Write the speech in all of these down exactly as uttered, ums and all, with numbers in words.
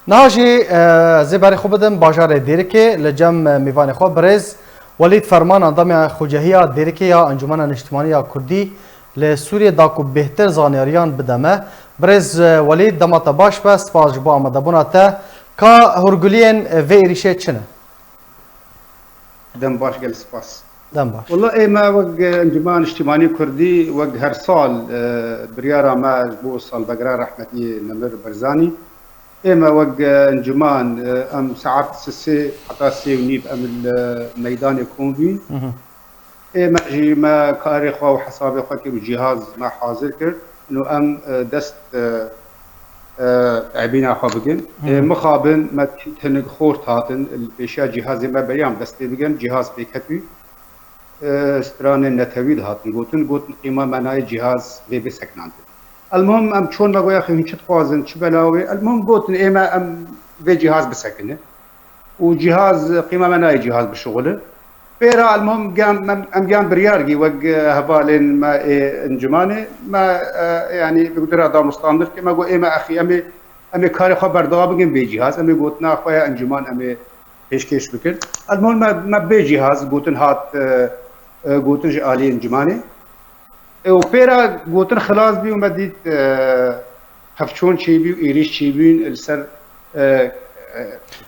Niha jî, e, zê berê xwe bidim bajarê Dêrikê, li cem, e, mêvanê xwe birêz Welîd Ferman, endamê Xucehiya Dêrikê ya Encûmena Niştimanî ya Kurdî li Sûriyê, da ku bêhtir zanyariyan bide me. Birêz, e, Welîd, dema te baş be, spas ji bo amadebûna te. Ka hûrguliyên, e, vê êrîşê çi ne? Dem baş, gelek spas. Dem baş. Wela ê me wek, e, Encûmena Niştimanî Kurdî, wek her sal, e, biryara me ji bo salvegera rehmetî Nemir Barzanî, ê me wek, e, encûman, e, em saet sisê heta sê û nîv em li meydanê kom bîn. Mhm. Ê me jî me karê xwe û hesabê xwe kir û cîhaz me hazir kir. Û em, e, dest, e, e, evîna xwe bikin. Ê, Hmm. mixabin me hinek xort hatin, li pêşiya cîhazê me beriya em dest pê bikin, cîhaz pêketî. E, stranên netewî dihatin gotin, gotin qîma me nayê cîhaz vê bê sekinandin. Elmuhim em çon me goya xwe hûn çi dixwazin, çi belaw ê. Elmuhim gotin ê me em vê cîhaz bisekinin. Û cîhaz, qîma me nayê cîhaz bişixulin. Pêra elmuhim giyan, em, em giyan biryar gî wek, e, hevalên me ê encûmanê me, e, yanî bi dira damustan dirke me got ê me exî em ê, em ê karê xwe berdewam bikin bê cîhaz. Em ê gotina xwe ya encûman em ê pêşkêş bikin. Elmuhim me, me bê cîhaz gotin hat, e, e, gotin ji alî encûmanê. E, û pêra gotin xilas bî û me dît, e, pevçûn çêbî û êrîş çêbûn li ser, e, e,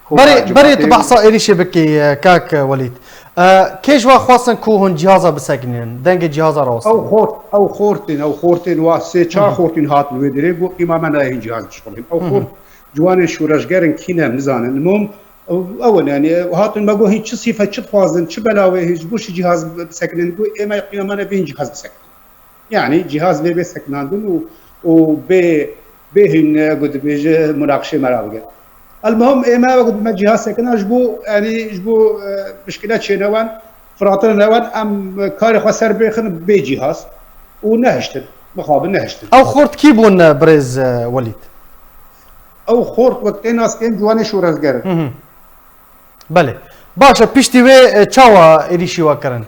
koma Berê, berê tu civatê. Behsa êrîşê bikî, e, kak Welîd. E, kê ji we xwestin ku hûn cîhaza bisekînin, dengê cîhaza rawestin? Ew xort, ew xortên, ew xortên wa sê çar Hı hı. xortên hatin wê dirê, got qîma me nayê hîn cîhaz bişixulin. Ew Hı hı. xort ciwanên şoreşger in kî ne, em nizanin. Mom, ew, ew in, yanî, hatin me got hîn çi sîfe, çi dixwazin, çi belawê hîn, ji bo çi cîhaz bisekinin, got ê me qîma me ne vê hîn cîhaz bisekinin. Yanî cîhaz lê bê sekinandin û, û bê, bê hîn, e, ku dibêje munaqişê me ra bike. Elmuhim ê me wek me cîhaz sekina ji bo, yanî ji bo, e, pişkile çênewen, firatine newen, em karê xwe ser bêxin bê cîhaz û nehiştin, mixabin nehiştin. Ew xort kî bûn, e, birêz, e, Welîd? Ew xort wek tê nas kêm ciwanê şoreşger in. Hı hı. Belê. Baş e, piştî wê, e, çawa êrîşî we kirin?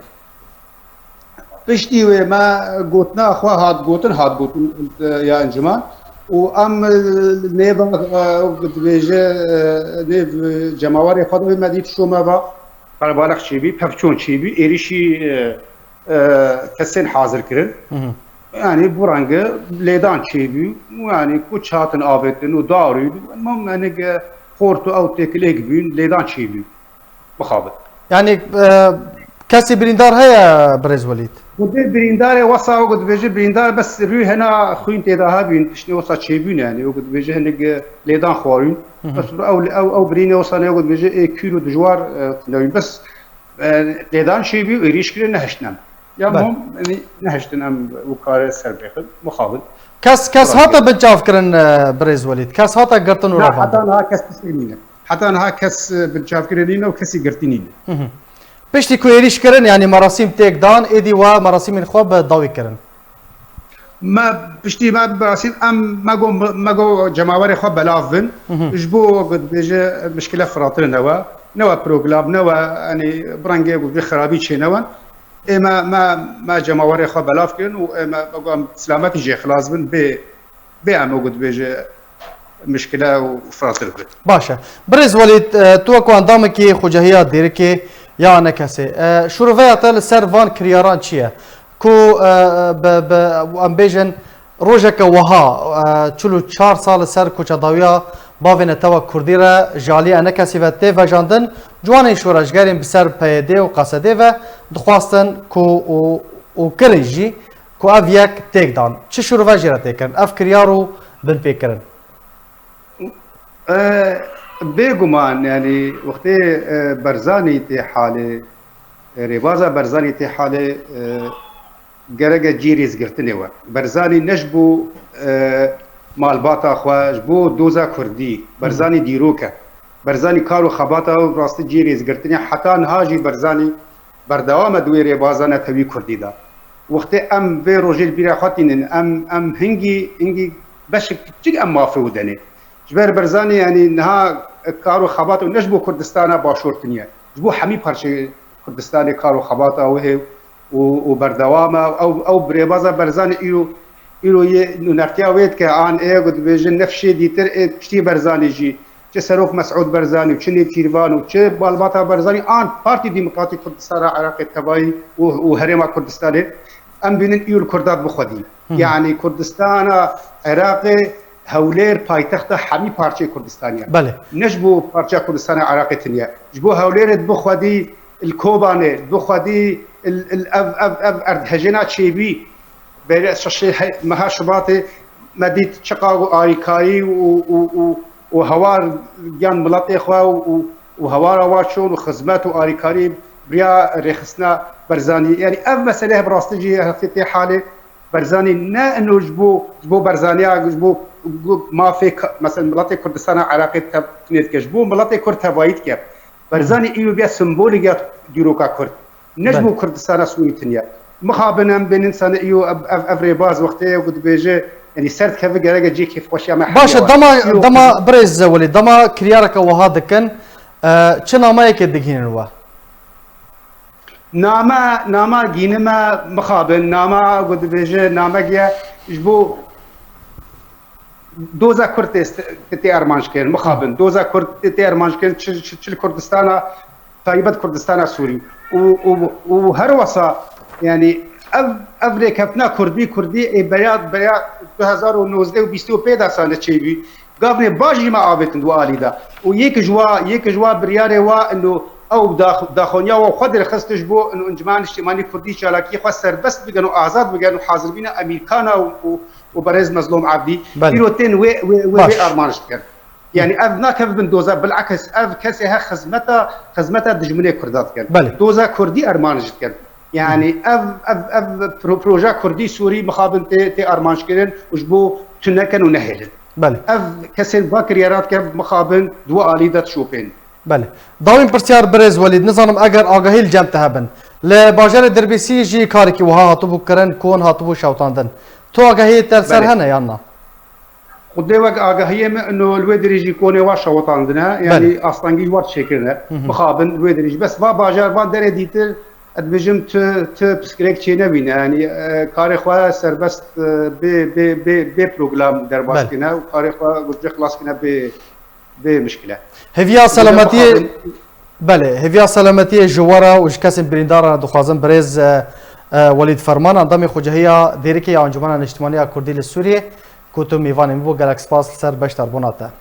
Piştî wê me gotina xwe hat gotin, hat gotin, e, ya encûman. Û em, e, nêva, e, dibêje, e, nêv, e, cemawerê xwe de wê me dît şo me va. Qerebalix çêbî, pevçûn çêbî, êrîşî, e, e, kesên hazir kirin. Hı hı. Yanî bu renge lêdan çêbû. Yanî kuç hatin avêtin û darû. Mam, yanî ke xort û ew têkilêk bûn, lêdan çêbû. Mixabin. Yanî, e, kesî birîndar heye, birêz Welîd? Gudê birîndarê wesa, wek dibêje birîndar bes rû hena xwîn tê de hebûn, tiştê wesa çêbûn yanî. Wek dibêje hinek, e, lêdan xwarûn. Hı hı. Bes ew, ew, ew birînê wesa ne, wek dibêje ê kûr û dijwar, e, tinewîn. Bes, e, lêdan çêbû, êrîş kirin, nehiştin em. Ya Belê. Mom, yanî nehiştin em û karê ser bêxin, mixabin. Kes, kes Bırak hate ya. Binçavkirin, e, birêz Welîd? Kes hate girtin û Na, revandin? Heta niha kes tiştê nîne. Heta niha kes, e, binçavkirin nîne û kesî girtî nîne. Hı hı. Piştî ku êrîş kirin, yanî merasîm têk dan, êdî we merasîmên xwe bi dawî kirin? Me piştî me merasîm em me got, me got cemawerê xwe belav bin. Hı hı. Ji bo ku dibêje mişkile firatine newe. Newe program, newe, yanî bi rengê ku vê xirabî çê newen. Ê me, me, me cemawerê xwe belav kirin û ê me, me got em silametî jê xilas bin, bê, bê em wek dibêje mişkile û firatir bin. Baş e. Birêz Welîd, e, tu wek endamekî Xucehiya Dêrikê ya enekesê, e, şûroveya te li ser van kiryaran çi ye? Ku, e, bi, bi, em bêjin, Rojeke wiha, e, çil û çar sal li ser koçedawiya bavê netewa kurdî re ji alî enekesî ve tê vejandin, ciwanên şoreşgerên bi ser P Y D û Q S D ve dixwastin ku û, û kirin jî ku ev yek têk dan. Çi şûrove jê re tê kirin? Ev kiryar û binpêkirin. E, bêguman, yanî wextê, e, Barzanî tê halê, e, rêbaza Barzanî tê halê, e, gereke cî rêzgirtinê we. Barzanî ne ji bo, e, malbata xwe, ji bo doza kurdî, Barzanî dîrok e. Barzanî kar û xebata wî rastî cî rêzgirtinê, heta niha jî Barzanî berdewam e di wê rêbaza netewî kurdî de. Wextê em vê rojê li bîra xwe tînin, em, em hingî, hingî beşek kiçik em mafê wî denê. Ji ber Barzanî, yanî niha kar û xebat wî ne ji bo Kurdistana Başûr tiniye. Ji bo hemî parçeyê Kurdistanê kar û xebata wê heye û, û berdewam e. Ew, ew bi rêbaza Barzanî îro, îro yê nûnertiya wê dike, an ê ku dibêjin nefşê dîtir ê piştî Barzanî jî Çi Serok Mesûd Barzanî û çi Nêçîrvan û çi malbata Barzanî an Partî Demokratîk Kurdistana Iraqê tevayî û, û Herêma Kurdistanê, em bînin î li Kurda bi xwedî. Yanî Kurdistana Iraqê, Hewlêr paytexta hemî parçeyê Kurdistanê ye. Belê. Ne ji bo parça Kurdistana Iraqê tiniye. Ji bo Hewlêrê bi xwedî, li Kobanê bi xwedî, li, li ev, ev, ev erdhejêna çêbî, berê şeşê he-, meha Şubatê me dît çiqas ku alîkarî û, û, û, û hewar yan miletê xwe û, û, û hewara wa çûn û xizmet û alîkarî biriya rêxistina Barzanî. Yanî ev mesele bi rastî jî heftê tê halê Barzanî ne ino ji bo, ji bo Barzaniya, ji bo gu-, mafê ka-, mesela miletê Kurdistana Iraqê te-, tinê dike, ji bo miletê Kurd tevayî dike. Barzanî îro bîya sembolek ya dîroka Kurd. Ne ji Belê. bo Kurdistana Sûrî tiniye. Mixabin em bên insana îro ev, ev, ev rêbaz wextê ye ku dibêje, yanî ser dikeve gereke cê kêfxweşiya me Baş e, hemiya dema, were. Îro dema Kurd- birêz Welî, dema kiryareke wiha dikin, e, çi nameyekê digihînin we? Name, nama gînime mixabin, nama ku dibêje, namegî ye ji bo doza Kurd tê, tê, tê armanc kirin, mixabin. Doza Kurd tê, tê armanc kirin, çi, çi, çi li Kurdistana, taybet Kurdistana Sûrî. Û, û, û her wesa, yanî ev, ev rêkeftina Kurdî, Kurdî ê beya, beya du hezar û nozdeh û bîst û pênc de sane çêbî. Gavnê baş jî me avêtin di alî de. Û yek ji wa, yek ji wa biryarê wa ino ew dax-, daxwaniya wa xwe derxist ji bo ino Encûmena Niştimanî Kurdî çalakiyê xwe serbest bikin û azad bikin û hazirbîna Emîrkana û, û, û berêz Mezlûm Ebdî. Belê. Îro tên wê, wê, wê, Baş. wê armanc dikin. Yanî ev nakeve bin doza, bilakis ev kesê he xizmeta, xizmeta dijminê Kurda dikin. Belê. Doza Kurdî armanc dikin. Yanî ev, ev, ev pro-, proja Kurdî Sûrî mixabin tê, tê armanc kirin û ji bo tune kin û nehêlin. Belê. Ev kesên va kiryara dike mixabin di we alî de dişopên. Belê. Dawîn pirsyar birêz Welîd, nizanim eger agahî li cem te hebin. Li bajarê Dirbêsî jî karekî wiha hatibû kirin, kon hatibû şewitandin. Tu agahiyê te li ser Belê. hene yan na? Xwedê wek agahiyê min ino li wê derê jî konê wa şewitandine, yanî Belê. astengî ji wa çêkirine. Hı hı. Mixabin li wê derê jî. Bes va bajar, van derê dîtir, ez dibêjim tu, tu pirsgirêk çênebîne. Yanî, e, karê xwe serbest, e, bê, bê, bê, bê program derbas Belê. kine û karê xwe gurcê xilas kine bê, bê mişkile. Hêviya Dibêjim selametiyê, mixabin. Belê, hêviya selametiyê ji we re û ji kesên birîndar re dixwazim birêz, e, e, Welîd Ferman, endamê Xucehiya Dêrikê ya Encûmena Niştimanî ya Kurdî li Sûriyê, ku tu mêvanê min bû, gelek spas li ser beşdarbûna te.